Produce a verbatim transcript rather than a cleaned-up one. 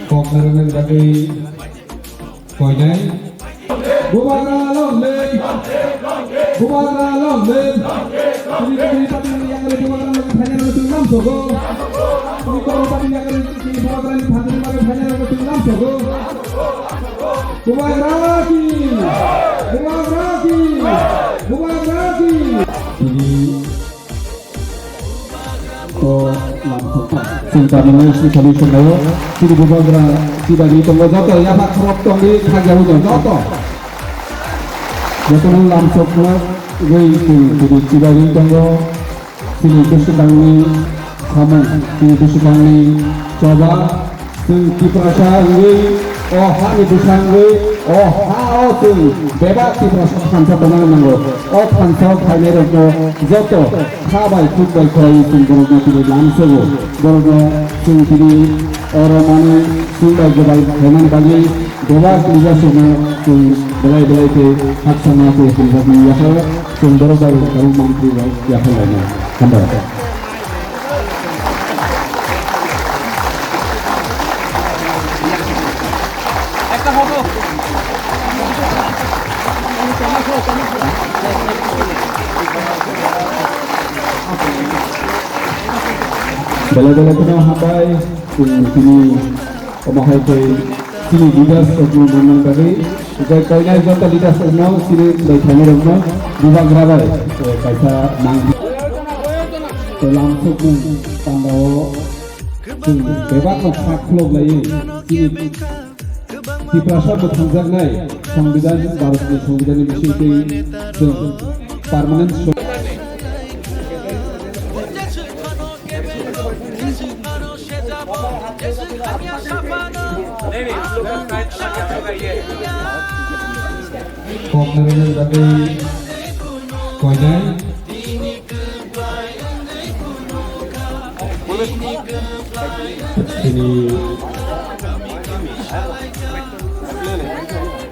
Kok narwknani bagwi koinai. Bubagra long live! Bubagra long live! Tini tini pati yang ada bubagra long phaina rok tini lam sogo. Tini koro pati yang ada tini bubagra ni phaina rok tini lam sogo. Bubagra ki! Bubagra ki! Bubagra ki! Tini O lamsokma. Chwng tamni swi sali chwngnaio. Chini bubagra chibari tongo joto yapha khorok tongwi khagyaui tongo joto. Jotono lamsokma wngwi chwng chini chibari tongo. Chini bwswkangni samung, chini bwswkangni choba. Chwng Tiprasa wngwi o hani bwsangwi o ha-o chwng bebak Tiprasa thansa tongnani nango. O thansa-o phainairokno joto kha bai kuk bai khwlaiwi chwng borokno tini lamsogo. Borokno chwng tini oro manwi chwng bai gwdal khlaimani bagwi bebak Tiprasano chwng belai belai khe khakchangma tei hamjakmani yapharo chwng borok bai tabuk mantri bai yapharlainai. Hambai. Belai belai kheno hambai, chwng tini omo hai tei chini leaders rokno manna bagwi, tei koinai joto leaders rokno chini belai thainai rokno bubagra bai, eh, kaisa nang. Tei lamsokmung pandao chwng bebakno kha khulok laiwi chini Tiprasa bo thangjaknai Songbidan, Bharatni Songbidanni bisingtwi chwng permanent so- Kok narwknani bagwi koinai. Chini